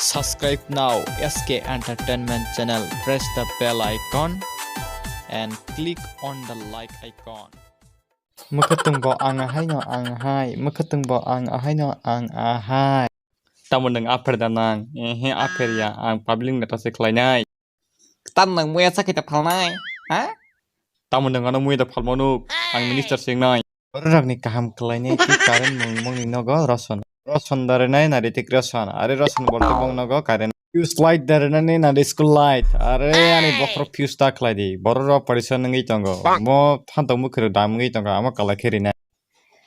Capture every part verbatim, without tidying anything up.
Subscribe now S K Entertainment channel. Press the bell icon and click on the like icon. Mwkhwtwng bo ang ahaino ang ahai, mwkhwtwng bo ang ahaino ang ahai. Tamo nwng apher da nang? Ehe, apher ya, ang public ni ta se khlainai. Tam nwng muya sakhe ta phalnai, ha? Tamo nwng ano muya da phalmano, ang minister se wngnai. Bororokni kaham khlainai tei current mungmungni nogo Roson. Roson darinai na Ritik Roson. Are Roson borok bong nogo current. Fuse light darinani na school light. Are ani bokhorok fuse ta khlai di. Bororok parisa nungwi tongo. Mo phantok mukhero dam wngwi tongo. Amo kalai khe rinai.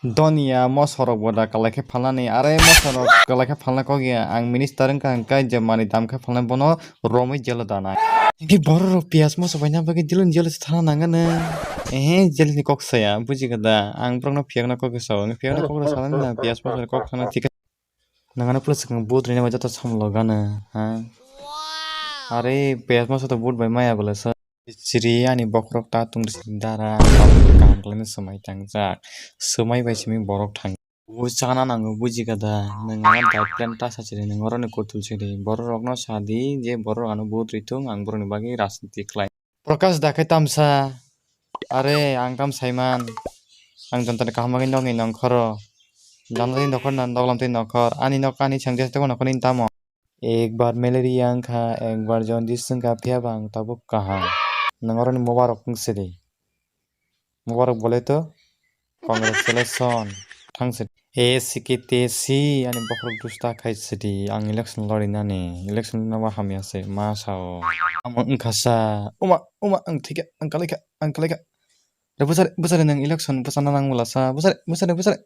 Donia mosorok bo da kalai khe phalnani. Are mosorok kalai khe phalna kok ya. Ang minister wngkha hwnkhe je mani dam khe phalnai bono romwi jelo danai. Hingke borok rok piyaj moso baina bagwi jiloni jelo se thana nangano. Ehe, jeloni kok saya, buji kha da. Ang borokno phiyakna kok sao, phiyakna kok rok sanani na piyaj moso ni kok sana thik. Nangano plus kang but rina joto samlo gana, ha. Are piyaj moso to but bai maya bwla sa. Chiri ani bokhorok ta tungri dara, kaham khlaina swmai tangjak. Swmai bai simi borok thang. Bo chana nango, buji kha da. Nwng ano diet plan ta sa chiri, nwng oroni kutul chiri. Borok rokno sa di je borok ano vote ri thung, ang borokni bagwi rajniti khlai. Prakash da khe tamsa. Are, ang tam saiman. Ang jontoni kaham bagwi nokni nongkhoro. Janla tei nokhor na, noklam tei nokhor. Ani nok ani chang jesa tei bo nokhorni tamo. Ekbar malaria wngkha, ekbar jaundice wngkha, phiya ba ang tabuk kaham. Nwng oroni moba rok wng sidi. Mubarak bole to. Congratulations. Thang se. A C K T C ani bokhorok dusta khai sidi. Ang election lori nani. Election no ma hamya se. Ma sao. Amo wngkha sa. Uma, uma, ang thika, ang kalaika, ang kalaika. Re bwsari, bwsari nang election bwsana nang mula sa. Bwsari, bwsari, bwsari.